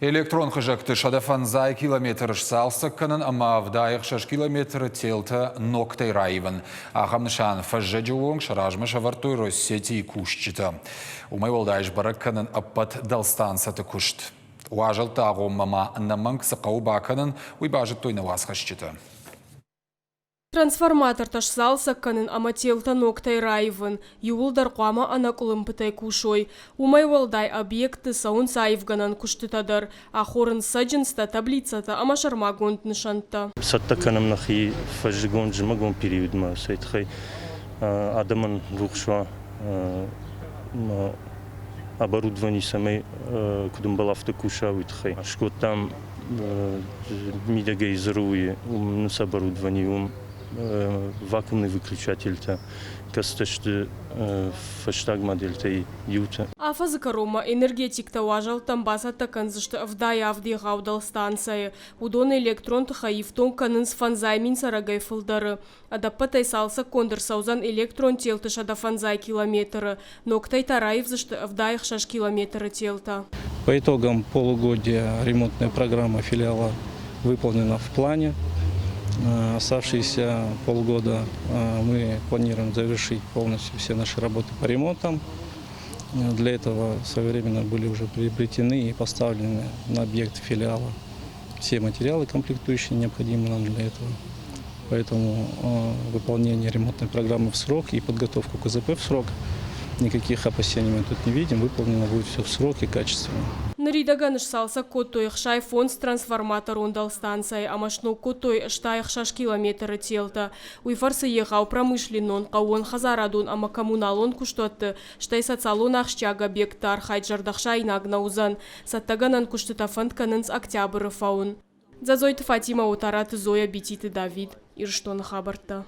Электрон хызӕгты 150 километры сцалцӕг кӕнын ӕмӕ 76 километры телтӕ ногтӕй раивын. Ахӕм нысан фӕззӕджы онг сӕ размӕ сӕвӕрдтой Россетийы кусджытӕ. Уымӕй уӕлдай сбӕрӕг кӕнын ӕппӕт дӕлстанцӕты куыст. Уазӕлтты агъоммӕ ма ӕнӕмӕнг цы хъӕуы бакӕнын, уый базыдтой нӕ уацхӕсджытӕ. Трансформатортӕ сцалцӕг кӕнын ӕмӕ телтӕ ногтӕй раивын иууылдӕр хъуамӕ ӕнӕкъуылымпытӕй кусой. Уымӕй уӕлдай объектты цӕуынц аивгӕнӕн куыстытӕ дӕр, ахорынц цӕджындзтӕ, таблицӕтӕ ӕмӕ сӕрмагонд нысӕнттӕ. Цӕттӕ кӕнӕм нӕхи фӕззыгон-зымӕгон периодмӕ, цӕй тыххӕй адӕмӕн рухс уа оборудовани, цӕмӕй куыд ӕмбӕла, афтӕ куса, уый тыххӕй. Скодтам мидӕгӕй ЗРУ-йы, уым ныц оборудовани, уым вакуумный выключательтӕ, кӕцытӕ сты фӕстаг модельтӕй иутӕ. Афӕдзы кӕронмӕ энергетиктӕ уазӕлттӕм бацӕттӕ кӕндзысты 77 егъау дӕлстанцӕйы. Уыдон электрон тыхӕй ифтонг кӕнынц 5000 цӕрӕгӕй фылдӕры. Ӕдӕппӕтӕй цалцӕггонд ӕрцӕудзӕн электрон телты 150 километры, ногтӕй та раивдзысты 76 километры телтӕ. По итогам полугодия ремонтная программа филиала выполнена в плане. Оставшиеся полгода мы планируем завершить полностью все наши работы по ремонтам. Для этого своевременно были уже приобретены и поставлены на объект филиала все материалы комплектующие, необходимые нам для этого. Поэтому выполнение ремонтной программы в срок и подготовку КЗП в срок, никаких опасений мы тут не видим, выполнено будет все в срок и качественно. Ныридӕгӕн сцалцӕг кодтой 65 трансформаторон дӕлстанцӕйы ӕмӕ сног кодтой 66 километры телтӕ. Уый фӕрцы егъау промышленнон, хъӕууонхӕдзарадон ӕмӕ коммуналон куыстуӕтты, стӕй социалон ахсджиаг объектты архайд зӕрдӕхсаинаг нӕ уыдзӕн. Цӕттӕгӕнӕн куыстытӕ фӕнд кӕнынц октябры фӕуын. Дзӕдзойты Фатимӕ, Отараты Зоя, Бититы Давид. Ирыстоны хабӕрттӕ.